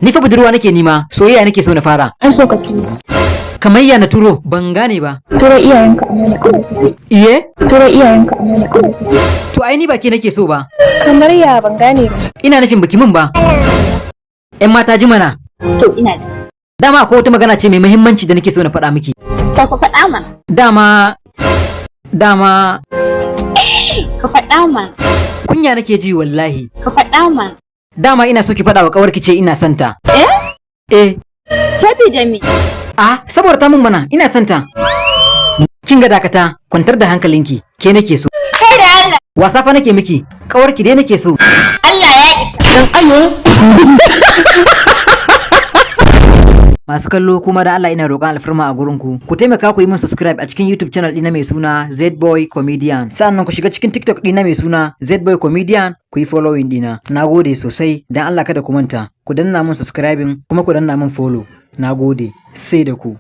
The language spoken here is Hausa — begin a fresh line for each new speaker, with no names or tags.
Ni fa budurwa nake nima, soyayya nake so na fara.
An ce ka turo.
Kamar ya na turo? Ban gane ba.
Turo iyayenka a mana.
Iye?
Turo iyayenka a mana.
To ai ni ba ke nake so ba.
Kamar ya? Ban gane ba.
Ina nufin baki min ba. 'Yan mata, ji mana.
To, ina ji.
Dama akwai wata magana ce mai muhimmanci da nake so na faɗa miki.
To, ka faɗa ma.
Dama
Ka faɗa ma.
Kunya nake ji wallahi.
Ka faɗa ma.
Dama ina so ki faɗa wa ƙawarki ce ina son ta.
Eh?
Eh.
Sabida me?
A saboda ta mun mana, ina son ta. Kin ga, dakata, kwantar da hankalinki, ke nake so.
Kai da Allah.
Wasa fa nake miki, ƙawarki dai nake so.
Allah ya isa.
Dan Allah. Masu kallo kuma, da Allah ina roƙon alfarma a gurin ku. Ku taimaka ku yi min subscribe a cikin YouTube channel ɗina mai suna Zboy Comedian. Sannan ku shiga cikin TikTok ɗina mai suna Zboy Comedian, ku yi following ɗina. Nagode sosai, dan Allah kada ku manta. Ku danna min subscribing kuma ku danna min follow. Nagode. Sai da ku.